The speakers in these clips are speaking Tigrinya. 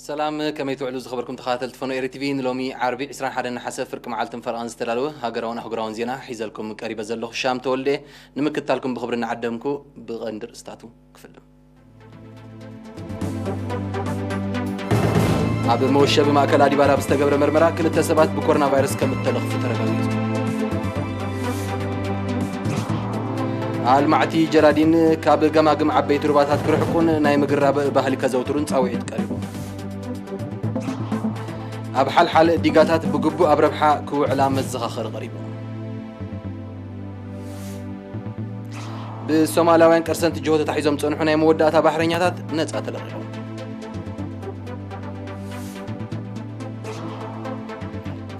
ሰላም፣ ከመይ ትውዕሉ ዝኸበርኩም ተኸታተልቲ ፎኖ ኤሪ ቲቪ? ንሎሚ ዓርቢ ዕስራን ሓደን ነሓሰ ፍርቂ መዓልትን ፈረቓን ዝተዳለወ ሃገራውን ኣህጉራውን ዜና ሒዘልኩም ቀሪበ ዘለኹ ሻም ተወልደ። ንምክትታልኩም ብኽብሪ እናዓደምኩ ብቐንዲ ርእስታቱ ክፍልም። ኣብ መወሸቢ ማእከል ኣዲባራ ብዝተገብረ መርመራ ክልተ ሰባት ብኮሮና ቫይረስ ከም እተለኽፉ ተረጋጊጹ። ኣልማዕቲ ጀራዲን ካብ ገማግም ዓበይቲ ሩባታት ክርሕቁን ናይ ምግራብ ባህሊ ከዘውትሩን ጻውዒት ቀሪቡ። ኣብ ሓልሓል ዲጋታት ብግቡእ ኣብ ረብሓ ክውዕላ መዘኻኸሪ ቀሪቡ። ብሶማላውያን ቀርሰንቲ ጅሆ ተታሒዞም ዝጸንሑ ናይ መወዳእታ ባሕረኛታት ነጻ ተለቒቖም።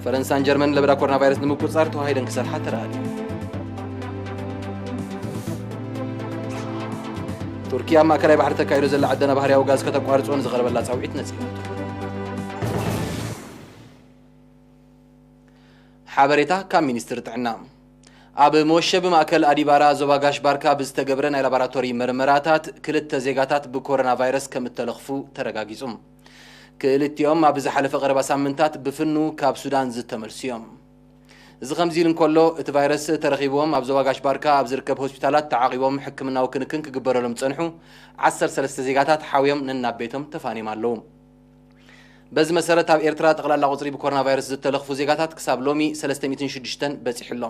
ፈረንሳን ጀርመንን ለበዳ ኮሮና ቫይረስ ንምቁጽጻር ተዋሂደን ክሰርሓ ተራእዩ። ቱርኪ ኣብ ማእከላይ ባሕሪ ተካይዶ ዘላ ዕደና ባህርያዊ ጋዝ ከተቋርጾ ንዝቐረበላ ጻውዒት ነጺጋቶ። ሓበሬታ ካብ ሚኒስትሪ ጥዕና። ኣብ መወሸቢ ማእከል ኣዲባራ ዞባ ጋሽ ባርካ ብዝተገብረ ናይ ላቦራቶሪ መርመራታት ክልተ ዜጋታት ብኮሮና ቫይረስ ከም እተለኽፉ ተረጋጊጹ። ክልቲኦም ኣብ ዝሓለፈ ቀረባ ሳምንታት ብፍኑ ካብ ሱዳን ዝተመልሱ እዮም። እዚ ከምዚ ኢሉ እንከሎ፣ እቲ ቫይረስ ተረኺብዎም ኣብ ዞባ ጋሽ ባርካ ኣብ ዝርከብ ሆስፒታላት ተዓቒቦም ሕክምናዊ ክንክን ክግበረሎም ዝጸንሑ ዓሰርተ ሰለስተ ዜጋታት ሓውዮም ነናብ ቤቶም ተፋንዮም ኣለዉ። በዚ መሰረት፣ ኣብ ኤርትራ ጠቕላላ ቁጽሪ ብኮሮና ቫይረስ ዝተለኽፉ ዜጋታት ክሳብ ሎሚ ሰለስተ ሚእትን ሽዱሽተን በጺሑ ኣሎ።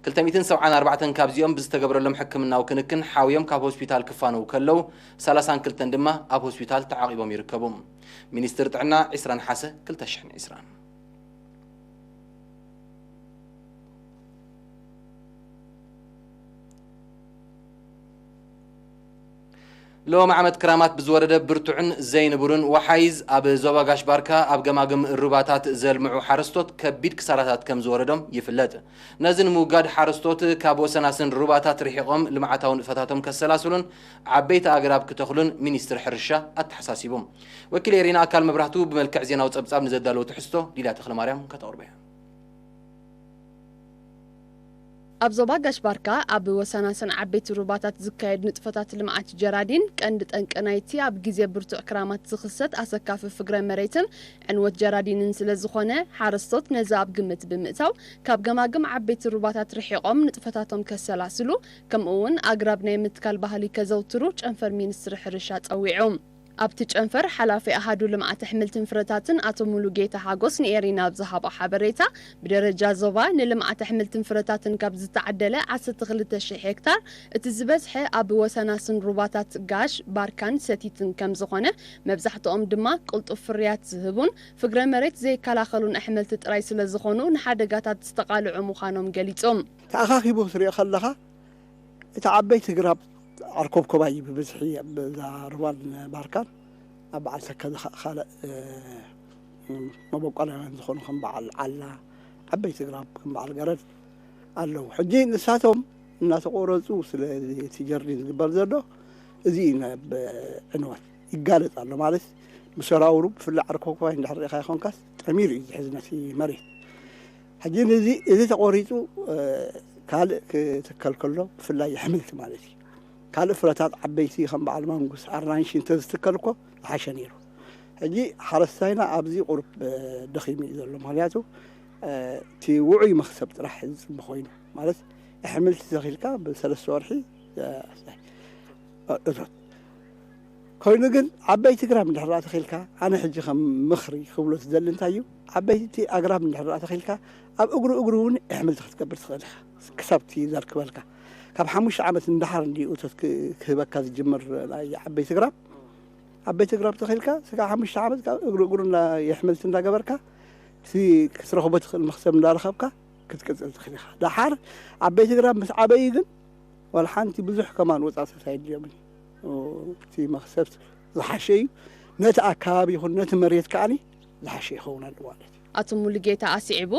ክልተ ሚእትን ሰብዓን ኣርባዕተን ካብዚኦም ብዝተገብረሎም ሕክምናዊ ክንክን ሓውዮም ካብ ሆስፒታል ክፋነዉ ከለዉ፣ ሰላሳን ክልተን ድማ ኣብ ሆስፒታል ተዓቒቦም ይርከቡ። ሚኒስትሪ ጥዕና፣ ዕስራ ነሓሰ ክልተ ሽሕን ዕስራን። ሎም ዓመት ክራማት ብዝወረደ ብርቱዕን ዘይንቡርን ወሓይዝ ኣብ ዞባ ጋሽ ባርካ ኣብ ገማግም ሩባታት ዘልምዑ ሓረስቶት ከቢድ ክሳራታት ከም ዝወረዶም ይፍለጥ። ነዚ ንምውጋድ ሓረስቶት ካብ ወሰናስን ሩባታት ርሒቖም ልምዓታዊ ንጥፈታቶም ከሰላስሉን ዓበይቲ ኣግራብ ክተኽሉን ሚኒስትሪ ሕርሻ ኣተሓሳሲቡ። ወኪል ኤሪና ኣካል መብራህቱ ብመልክዕ ዜናዊ ጸብጻብ ንዘዳለወ ትሕዝቶ ሊድያ ተኽለማርያም ከተቕርቦ እያ። ኣብ ዞባ ጋሽ ባርካ ኣብ ወሰናስን ዓበይቲ ሩባታት ዝካየድ ንጥፈታት ልምዓት ጀራዲን ቀንዲ ጠንቂ ናይቲ ኣብ ግዜ ብርቱዕ ክራማት ዝኽሰት ኣሰካፊ ፍግረ መሬትን ዕንወት ጀራዲንን ስለ ዝኾነ፣ ሓረስቶት ነዚ ኣብ ግምት ብምእታው ካብ ገማግም ዓበይቲ ሩባታት ርሒቖም ንጥፈታቶም ከሰላስሉ፣ ከምኡ እውን ኣግራብ ናይ ምትካል ባህሊ ከዘውትሩ ጨንፈር ሚኒስትሪ ሕርሻ ጸዊዑ። ኣብቲ ጨንፈር ሓላፊ ኣሃዱ ልምዓት ኣሕምልትን ፍረታትን ኣቶ ሙሉጌታ ሓጎስ ንኤሪና ኣብ ዝሃቦ ሓበሬታ፣ ብደረጃ ዞባ ንልምዓት ኣሕምልትን ፍረታትን ካብ ዝተዓደለ ዓሰርተ ክልተ ሽሕ ሄክታር እቲ ዝበዝሐ ኣብ ወሰናስን ሩባታት ጋሽ፣ ባርካን ሰቲትን ከም ዝኾነ፣ መብዛሕትኦም ድማ ቅልጡፍ ፍርያት ዝህቡን ፍግረ መሬት ዘይከላኸሉን ኣሕምልቲ ጥራይ ስለ ዝኾኑ ንሓደጋታት ዝተቓልዑ ምዃኖም ገሊጾም። ተኣኻኺቡ ክትሪኦ ከለኻ እቲ ዓበይቲ ግራብ ዓርኮብኮባ እዩ ብብዝሒ ኣብ እዛ ሩባን ባርካን ኣብ በዓል ተከዘ ኸ-፣ ካልእ፣ እ፣ መበቆላውያን ዝኾኑ ከም በዓል ዓላ ዓበይቲ ግራብ ከም በዓል ገረድ ኣለዉ። ሕጂ ንሳቶም እናተቆረጹ ስለ እቲ ጀርዲን ዝግበር ዘሎ እዚ እዩ ናብ ዕንወት ይጋለጽ ኣሎ ማለት ብሰራውሩ ብፍላይ ዓርኮብኮባይ እንድሕር ርኢኻ ይኾንካስ ጠሚሩ እዩ ዝሕዝ ነቲ መሬት። ሕጂ ነዚ፣ እዚ ተቖሪጹ፣ እ፣ ካልእ ክትከል ከሎ፣ ብፍላይ ኣሕምልቲ ማለት እዩ። ካልእ ፍረታት ዓበይቲ ከም በዓል ማንጉስ፣ ኣራንሺ እንተዝትከል እኮ ዝሓሸ ነይሩ። ሕጂ ሓረስታይና ኣብዚ ቁሩብ፣ እ፣ ደኺሙ እዩ ዘሎ። ምኽንያቱ፣ እ፣ እቲ ውዑይ መኽሰብ ጥራሕ ዝጽበ ኮይኑ፣ ማለት ኣሕምልቲ ተኺልካ ብሰለስተ ወርሒ፣ እ፣ እቶት። ኮይኑ ግን ዓበይቲ ግራብ እንድሕር ደኣ ተኺልካ፣ ኣነ ሕጂ ከም ምኽሪ ክብሎ ዝደሊ እንታይ እዩ፣ ዓበይቲ ኣግራብ እንድሕር ደኣ ተኺልካ፣ ኣብ እግሩ እግሩ እውን ኣሕምልቲ ክትገብር ትኽእል ኢኻ። ክሳብ እቲ ዘርክበልካ። ካብ ሓሙሽተ ዓመት ንደሓር እንድዩ እቶት ክ-፣ ክህበካ ዝጅምር ናይ ዓበይቲ ግራብ። ዓበይቲ ግራብ ተኺልካ፣ ስጋብ ሓሙሽተ ዓመት ካብ እግሩ እግሩ እንዳ-፣ የሕምልቲ እንዳገበርካ፣ እቲ ክትረኽቦ ትኽእል መኽሰብ እንዳረኸብካ ክትቅጽል ትኽእል ኢኻ። ደሓር ዓበይቲ ግራብ ምስ ዓበዩ ግን ዋላ ሓንቲ ብዙሕ ከማን ወጻእታት ኣየድልዮምን እዩ። እቲ መኽሰብ ዝሓሸ እዩ። ነቲ ኣከባቢ ይኹን ነቲ መሬት ከኣኒ ዝሓሸ ይኸውን ኣሎ ማለት እዩ። ኣቶ ሙሉጌታ ኣስዒቡ፣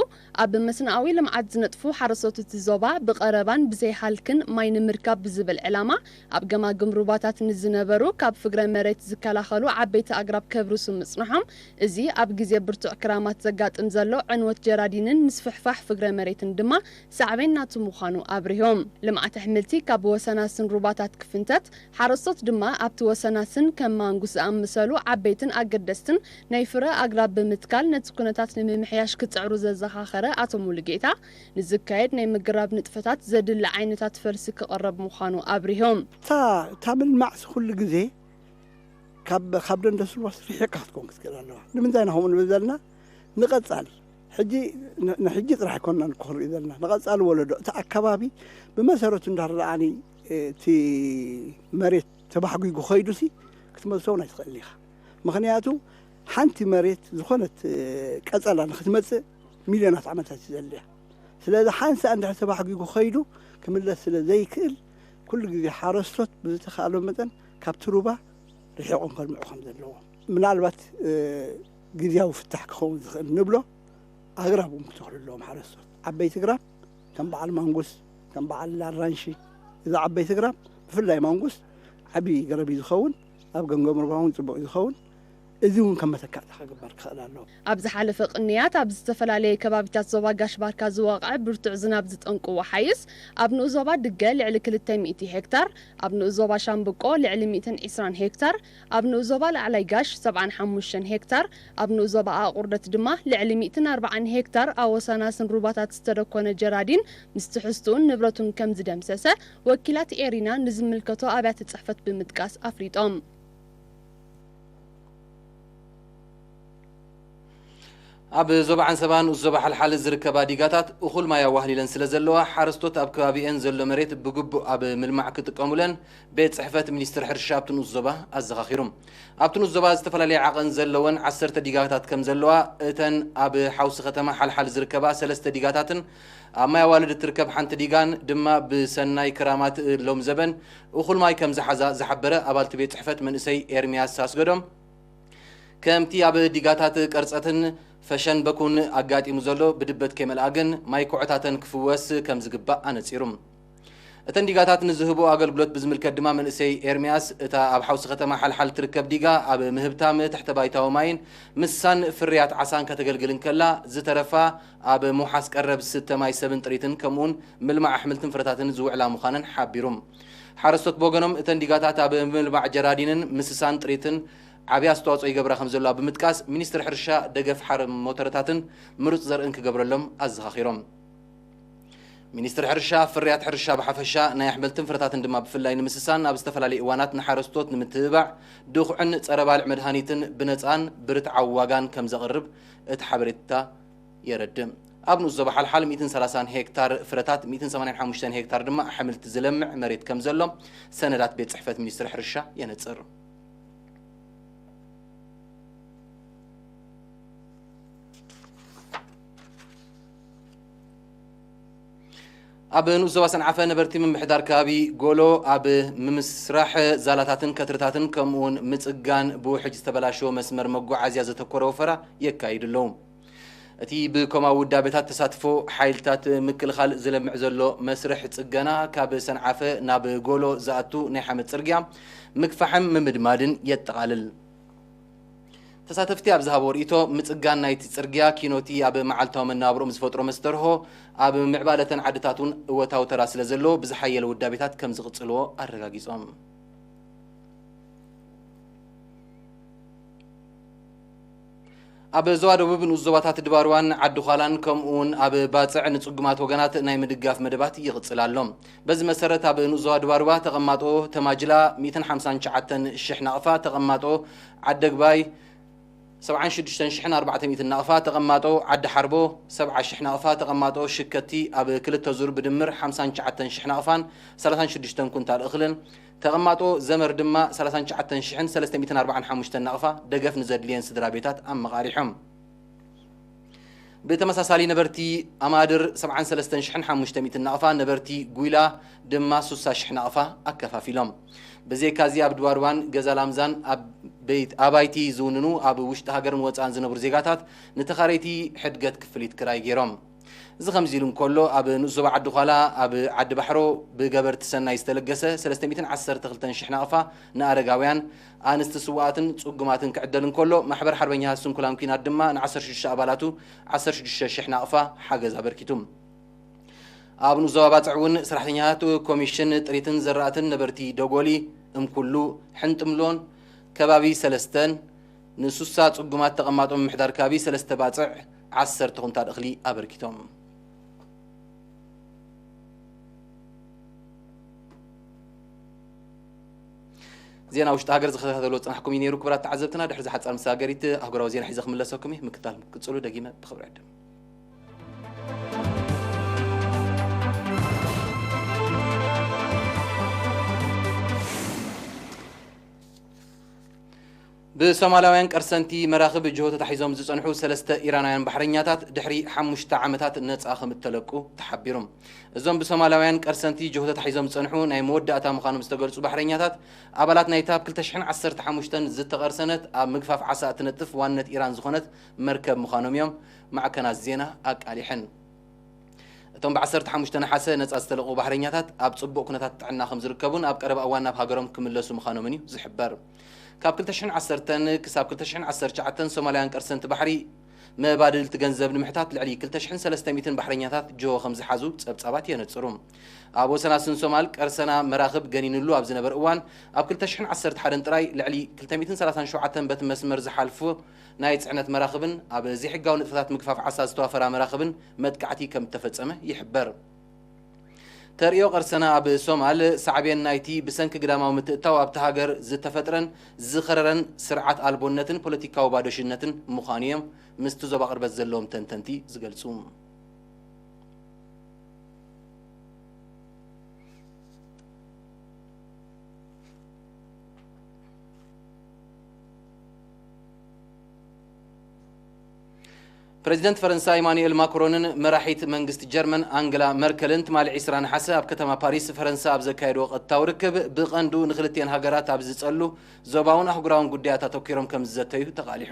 ኣብ መስንኣዊ ልምዓት ዝነጥፉ ሓረስቶት እቲ ዞባ ብቐረባን ብዘይሃልክን ማይ ንምርካብ ብዝብል ዕላማ ኣብ ገማግም ሩባታት ንዝነበሩ ካብ ፍግረ መሬት ዝከላኸሉ ዓበይቲ ኣግራብ ከብርሱ ምጽንሖም፣ እዚ ኣብ ግዜ ብርቱዕ ክራማት ዘጋጥም ዘሎ ዕንወት ጀራዲንን ምስፍሕፋሕ ፍግረ መሬትን ድማ ሳዕቤን ናቱ ምዃኑ ኣብሪሆም። ልምዓት ኣሕምልቲ ካብ ወሰናስን ሩባታት ክፍንተት፣ ሓረስቶት ድማ ኣብቲ ወሰናስን ከም ማንጉስ ዝኣመሰሉ ዓበይትን ኣገደስትን ናይ ፍረ ኣግራብ ብምትካል ነቲ ኩነታት ንምምሕያሽ ክጽዕሩ ዘዘኻኸረ ኣቶ ሙሉጌታ፣ ንዝካየድ ናይ ምግራብ ንጥፈታት ዘድሊ ዓይነታት ፈልሲ ክቐረብ ምዃኑ ኣብሪሆም። እታ እታ ምልማዕሲ ኩሉ ግዜ ካብ ካብ ደንደስ ሩባስ ርሒቕካ ክትከውን ክትክእል ኣለዋ። ንምንታይ ኢና ከምኡ ንብል ዘለና? ንቐጻሊ ሕጂ ን- ንሕጂ ጥራሕ ኣይኮንናን እኮ ንርኢ ዘለና፣ ንቐጻሊ ወለዶ እቲ ኣካባቢ ብመሰረቱ እንዳረኣኒ እቲ መሬት ተባሕጒጉ ኸይዱሲ ክትመልሶ እውን ኣይትኽእል ኢኻ። ምኽንያቱ ሓንቲ መሬት ዝኾነት ቀጸላ ንክትመጽእ ሚልዮናት ዓመታት እዩ ዘድልያ። ስለዚ ሓንሳእ እንድሕር ተባሕጒጉ ኸይዱ ክምለስ ስለ ዘይክእል ኩሉ ግዜ ሓረስቶት ብዝተኻእሎ መጠን ካብቲ ሩባ ርሒቖም ከልምዑ ከም ዘለዎ፣ ምናልባት ግዝያዊ ፍታሕ ክኸውን ዝኽእል ንብሎ ኣግራብ እውን ክትኽሉ ኣለዎም ሓረስቶት። ዓበይቲ ግራብ ከም በዓል ማንጉስ፣ ከም በዓል ኣራንሺ፣ እዚ ዓበይቲ ግራብ ብፍላይ ማንጉስ ዓብዪ ገረብ እዩ ዝኸውን። ኣብ ገምገም ሩባ እውን ፅቡቕ እዩ ዝኸውን። እዚ እውን ከም መተካእታ ክግበር ክኽእል ኣለዎ። ኣብ ዝሓለፈ ቅንያት ኣብ ዝተፈላለየ ከባቢታት ዞባ ጋሽ ባርካ ዝወቕዐ ብርቱዕ ዝናብ ዝጠንቁዎ ሓይስ ኣብ ንኡስ ዞባ ድገ ልዕሊ ክልተ ሚእቲ ሄክታር፣ ኣብ ንኡስ ዞባ ሻምብቆ ልዕሊ ሚእትን ዕስራን ሄክታር፣ ኣብ ንኡስ ዞባ ላዕላይ ጋሽ ሰብዓን ሓሙሽተን ሄክታር፣ ኣብ ንኡስ ዞባ ኣቑርደት ድማ ልዕሊ ሚእትን ኣርባዓን ሄክታር ኣወሳናስን ሩባታት ዝተደኮነ ጀራዲን ምስ ትሕዝትኡን ንብረቱን ከም ዝደምሰሰ ወኪላት ኤሪና ንዝምልከቶ ኣብያተ ጽሕፈት ብምጥቃስ ኣፍሊጦም። ኣብ ዞባ ዓንሰባ ንኡስ ዞባ ሓልሓል ዝርከባ ዲጋታት እኹል ማይ ኣዋህሊለን ስለ ዘለዋ፣ ሓረስቶት ኣብ ከባቢኤን ዘሎ መሬት ብግቡእ ኣብ ምልማዕ ክጥቀሙለን ቤት ጽሕፈት ሚኒስትር ሕርሻ ኣብቲ ንኡስ ዞባ ኣዘኻኺሩ። ኣብቲ ንኡስ ዞባ ዝተፈላለየ ዓቐን ዘለወን ዓሰርተ ዲጋታት ከም ዘለዋ፣ እተን ኣብ ሓውሲ ከተማ ሓልሓል ዝርከባ ሰለስተ ዲጋታትን ኣብ ማይ ኣዋልድ እትርከብ ሓንቲ ዲጋን ድማ ብሰናይ ክራማት ሎም ዘበን እኹል ማይ ከም ዝሓዛ ዝሓበረ ኣባልቲ ቤት ጽሕፈት መንእሰይ ኤርሚያስ ኣስገዶም፣ ከምቲ ኣብ ዲጋታት ቀርጸትን ፈሸን በኩን ኣጋጢሙ ዘሎ ብድበት ከይመልኣ ግን ማይ ኮዕታተን ክፍወስ ከም ዝግባእ ኣነጺሩ። እተን ዲጋታት ንዝህቦ ኣገልግሎት ብዝምልከት ድማ መንእሰይ ኤርሚያስ፣ እታ ኣብ ሓውሲ ከተማ ሓልሓል ትርከብ ዲጋ ኣብ ምህብታም ትሕተ ባይታዊ ማይን ምስሳን ፍርያት ዓሳን ከተገልግል እንከላ፣ ዝተረፋ ኣብ ምውሓስ ቀረብ ዝስተ ማይ ሰብን ጥሪትን ከምኡውን ምልማዕ ኣሕምልትን ፍረታትን ዝውዕላ ምዃነን ሓቢሩ። ሓረስቶት ብወገኖም እተን ዲጋታት ኣብ ምልማዕ ጀራዲንን ምስሳን ጥሪትን ዓብዪ ኣስተዋፅኦ ይገብራ ከም ዘለዋ ብምጥቃስ፣ ሚኒስትሪ ሕርሻ ደገፍ ሓረ ሞተረታትን ምሩፅ ዘርእን ክገብረሎም ኣዘኻኺሮም። ሚኒስትሪ ሕርሻ፣ ፍርያት ሕርሻ ብሓፈሻ፣ ናይ ኣሕምልትን ፍረታትን ድማ ብፍላይ ንምስሳን ኣብ ዝተፈላለዩ እዋናት ንሓረስቶት ንምትብባዕ ድኹዕን ጸረ ባልዕ መድሃኒትን ብነጻን ብርትዓዊ ዋጋን ከም ዘቕርብ እቲ ሓበሬታ የረድእ። ኣብ ንኡስ ዞባ ሓልሓል ሚእትን ሰላሳን ሄክታር ፍረታት፣ ሚእትን ሰማንያን ሓሙሽተን ሄክታር ድማ ኣሕምልቲ ዝለምዕ መሬት ከም ዘሎ ሰነዳት ቤት ጽሕፈት ሚኒስትሪ ሕርሻ የነጽር። ኣብ ንኡስ ዞባ ሰንዓፈ ነበርቲ ምምሕዳር ከባቢ ጎሎ ኣብ ምምስራሕ ዛላታትን ከትርታትን ከምኡውን ምጽጋን ብውሕጅ ዝተበላሸወ መስመር መጓዓዝያ ዘተኮረ ወፈራ የካይዱ ኣለዉ። እቲ ብኮማዊ ውዳቤታት ተሳትፎ ሓይልታት ምክልኻል ዝለምዕ ዘሎ መስርሕ ጽገና ካብ ሰንዓፈ ናብ ጎሎ ዝኣቱ ናይ ሓመድ ጽርግያ ምግፋሕን ምምድማድን የጠቓልል። ተሳተፍቲ ኣብ ዝሃብዎ ርእይቶ፣ ምጽጋን ናይቲ ጽርግያ ኪኖቲ ኣብ መዓልታዊ መነባብሮኦም ዝፈጥሮ መስተርሆ፣ ኣብ ምዕባለተን ዓድታት እውን እወታዊ ተራ ስለ ዘለዎ፣ ብዝሓየለ ውዳቤታት ከም ዝቕጽልዎ ኣረጋጊጾም። ኣብ ዞባ ደቡብ ንኡስ ዞባታት ድባርዋን ዓዲ ዃላን ከምኡ እውን ኣብ ባጽዕ ንጽጉማት ወገናት ናይ ምድጋፍ መደባት ይቕጽል ኣሎ። በዚ መሰረት ኣብ ንኡስ ዞባ ድባርዋ ተቐማጦ ተማጅላ ሚእትን ሓምሳን ትሽዓተን ሽሕ ናቕፋ፣ ተቐማጦ ዓደግባይ ሰብዓን ሽዱሽተን ሽሕን ኣርባዕተ ሚእትን ናቕፋ፣ ተቐማጦ ዓዲ ሓርቦ ሰብዓ ሽሕ ናቕፋ፣ ተቐማጦ ሽከቲ ኣብ ክልተ ዙር ብድምር ሓምሳን ትሽዓተን ሽሕ ናቕፋን ሰላሳን ሽዱሽተን ኩንታል እኽልን፣ ተቐማጦ ዘመር ድማ ሰላሳን ትሽዓተን ሽሕን ሰለስተ ሚእትን ኣርባዓን ሓሙሽተን ናቕፋ ደገፍ ንዘድልየን ስድራ ቤታት ኣመቓሪሖም። ብተመሳሳሊ ነበርቲ ኣማድር ሰብዓን ሰለስተን ሽሕን ሓሙሽተ ሚእትን ናቕፋ፣ ነበርቲ ጉይላ ድማ ሱሳ ሽሕ ናቕፋ ኣከፋፊሎም። ብዘይካዚ ኣብ ድባድባን ገዛ ላምዛን ኣብ ቤት ኣባይቲ ዝውንኑ ኣብ ውሽጢ ሃገርን ወፃእን ዝነብሩ ዜጋታት ንተኻረይቲ ሕድገት ክፍሊት ክራይ ገይሮም። እዚ ከምዚ ኢሉ እንከሎ ኣብ ንኡስ ዞባ ዓዲ ዃላ ኣብ ዓዲ ባሕሮ ብገበርቲ ሰናይ ዝተለገሰ ሰለስተ ሚእትን ዓሰርተ ክልተን ሽሕ ናቕፋ ንኣረጋውያን፣ ኣንስቲ ስዋኣትን ፅጉማትን ክዕደል እንከሎ ማሕበር ሓርበኛታት ስንኩላን ኲናት ድማ ን ዓሰርተ ሽዱሽተ ኣባላቱ ዓሰርተ ሽዱሽተ ሽሕ ናቕፋ ሓገዝ ኣበርኪቱ። ኣብ ንኡስ ዞባ ባጽዕ እውን ሰራሕተኛታት ኮሚሽን ጥሪትን ዘራእትን ነበርቲ ደጎሊ፣ እምኩሉ፣ ሕንጥምሎን ከባቢ ሰለስተን ንሱሳ ጽጉማት ተቐማጦ ምምሕዳር ከባቢ ሰለስተ ባጽዕ ዓሰርተ ኩንታል እኽሊ ኣበርኪቶም። ዜና ውሽጢ ሃገር ዝከታተሎ ጽናሕኩም እዩ ነይሩ። ክቡራት ተዓዘብትና፣ ድሕሪ ዝሓጻር መሰጋገሪት ኣህጉራዊ ዜና ሒዘ ክምለሰኩም እዩ። ምክታል ክትቅጽሉ ደጊመ ብኽብሪ ዕድም። ብሶማላውያን ቀርሰንቲ መራኽብ ጅሆ ተታሒዞም ዝጸንሑ ሰለስተ ኢራናውያን ባሕረኛታት ድሕሪ ሓሙሽተ ዓመታት ነጻ ከም እተለቁ ተሓቢሩ። እዞም ብሶማላውያን ቀርሰንቲ ጅሆ ተታሒዞም ዝጸንሑ ናይ መወዳእታ ምዃኖም ዝተገልጹ ባሕረኛታት፣ ኣባላት ናይታ ብ ክልተ ሽሕን ዓሰርተ ሓሙሽተን ዝተቐርሰነት ኣብ ምግፋፍ ዓሳ እትነጥፍ ዋነት ኢራን ዝኾነት መርከብ ምዃኖም እዮም ማዕከናት ዜና ኣቃሊሐን። እቶም ብ ዓሰርተ ሓሙሽተ ነሓሰ ነጻ ዝተለቑ ባሕረኛታት ኣብ ጽቡቕ ኩነታት ጥዕና ከም ዝርከቡን ኣብ ቀረባ እዋን ናብ ሃገሮም ክምለሱ ምዃኖምን እዩ ዝሕበር። ካብ ክልተ ሽሕን ዓሰርተን ክሳብ ክልተ ሽሕን ዓሰርተ ትሽዓተን ሶማላውያን ቀርሰንቲ ባሕሪ መባድልቲ ገንዘብ ንምሕታት ልዕሊ ክልተ ሽሕን ሰለስተ ሚእትን ባሕረኛታት ጅሆ ከም ዝሓዙ ጸብጻባት የነጽሩ። ኣብ ወሰናስን ሶማል ቀርሰና መራኽብ ገኒንሉ ኣብ ዝነበረ እዋን፣ ኣብ ክልተ ሽሕን ዓሰርተ ሓደን ጥራይ ልዕሊ ክልተ ሚእትን ሰላሳን ሸውዓተን በቲ መስመር ዝሓልፉ ናይ ጽዕነት መራኽብን ኣብ ዘይሕጋዊ ንጥፈታት ምግፋፍ ዓሳ ዝተዋፈራ መራኽብን መጥቃዕቲ ከም እተፈጸመ ይሕበር። ተርእዮ ቀርሰና ኣብ ሶማል ሳዕቤን ናይቲ ብሰንኪ ግዳማዊ ምትእትታው ኣብቲ ሃገር ዝተፈጥረን ዝኸረረን ስርዓት ኣልቦነትን ፖለቲካዊ ባዶሽነትን ምዃኑ እዮም ምስቲ ዞባ ቅርበት ዘለዎም ተንተንቲ ዝገልጹ። ፕረዚደንት ፈረንሳ ኢማኑኤል ማክሮንን መራሒት መንግስቲ ጀርመን ኣንገላ መርከልን ትማሊ ዕስራ ነሓሰ ኣብ ከተማ ፓሪስ ፈረንሳ ኣብ ዘካየድዎ ቀጥታዊ ርክብ፣ ብቐንዱ ንክልቲኤን ሃገራት ኣብ ዝጸሉ ዞባውን ኣህጉራውን ጉዳያት ኣተኲሮም ከም ዝዘተዩ ተቓሊሑ።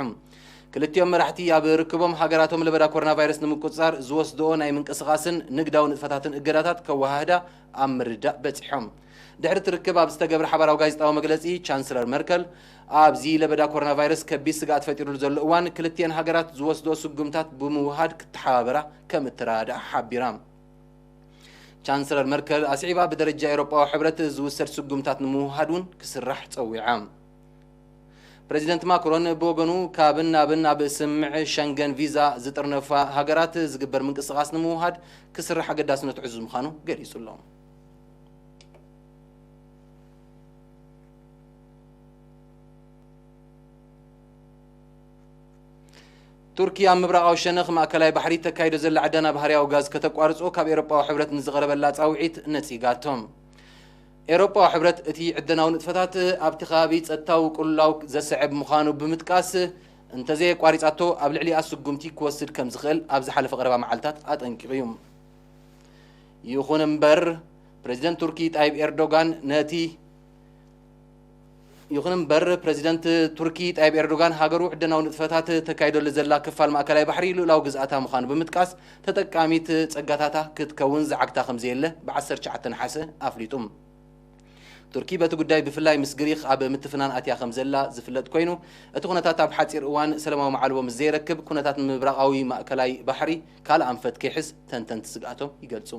ክልቲኦም መራሕቲ ኣብ ርክቦም፣ ሃገራቶም ለበዳ ኮሮና ቫይረስ ንምቁጽጻር ዝወስድኦ ናይ ምንቅስቓስን ንግዳዊ ንጥፈታትን እገዳታት ከወሃህዳ ኣብ ምርድዳእ በጺሖም። ድሕሪ እቲ ርክብ ኣብ ዝተገብረ ሓባራዊ ጋዜጣዊ መግለጺ፣ ቻንስለር መርከል፣ ኣብዚ ለበዳ ኮሮና ቫይረስ ከቢድ ስግኣት ፈጢሩሉ ዘሎ እዋን፣ ክልቲኤን ሃገራት ዝወስድኦ ስጉምታት ብምውህሃድ ክተሓባበራ ከም እተረዳድኣ ሓቢራ። ቻንስለር መርከል ኣስዒባ፣ ብደረጃ ኤውሮጳዊ ሕብረት ዝውሰድ ስጉምታት ንምውህሃድ እውን ክስራሕ ጸዊዓ። ፕረዚደንት ማክሮን ብወገኑ፣ ካብን ናብን ኣብ ስምምዕ ሸንገን ቪዛ ዝጥርነፋ ሃገራት ዝግበር ምንቅስቓስ ንምውህሃድ ክስራሕ ኣገዳስነቱ ዕዙዝ ምዃኑ ገሊጹ ኣሎ። ቱርኪ ኣብ ምብራቓዊ ሸነኽ ማእከላይ ባሕሪ ተካይዶ ዘላ ዕደና ባህርያዊ ጋዝ ከተቋርጾ ካብ ኤውሮጳዊ ሕብረት ንዝቐረበላ ጻውዒት ነጺጋቶ። ኤውሮጳዊ ሕብረት እቲ ዕደናዊ ንጥፈታት ኣብቲ ከባቢ ጸጥታዊ ቅልውላው ዘስዕብ ምዃኑ ብምጥቃስ፣ እንተዘየቋሪጻቶ ኣብ ልዕሊኣ ስጉምቲ ክወስድ ከም ዝኽእል ኣብ ዝሓለፈ ቀረባ መዓልታት ኣጠንቂቑ እዩ። ይኹን እምበር፣ ፕረዚደንት ቱርኪ ጣይብ ኤርዶጋን ነቲ ይኹን እምበር፣ ፕረዚደንት ቱርኪ ጣይብ ኤርዶጋን፣ ሃገሩ ዕደናዊ ንጥፈታት ተካይደሉ ዘላ ክፋል ማእከላይ ባሕሪ ልኡላዊ ግዝኣታ ምዃኑ ብምጥቃስ፣ ተጠቃሚት ጸጋታታ ክትከውን ዝዓግታ ከም ዘየለ ብ ዓሰርተ ትሽዓተ ነሓሰ ኣፍሊጡ። ቱርኪ በቲ ጉዳይ ብፍላይ ምስ ግሪኽ ኣብ ምትፍናን ኣትያ ከም ዘላ ዝፍለጥ ኮይኑ፣ እቲ ኩነታት ኣብ ሓጺር እዋን ሰላማዊ መዓልቦ ምስ ዘይረክብ፣ ኩነታት ምብራቓዊ ማእከላይ ባሕሪ ካልእ ኣንፈት ከይሕዝ ተንተንቲ ስግኣቶም ይገልጹ።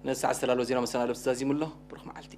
ነዚ ሰዓት ዝተዳለወ ዜና መሰናዶ ተዛዚሙ ኣሎ። ብሩኽ መዓልቲ።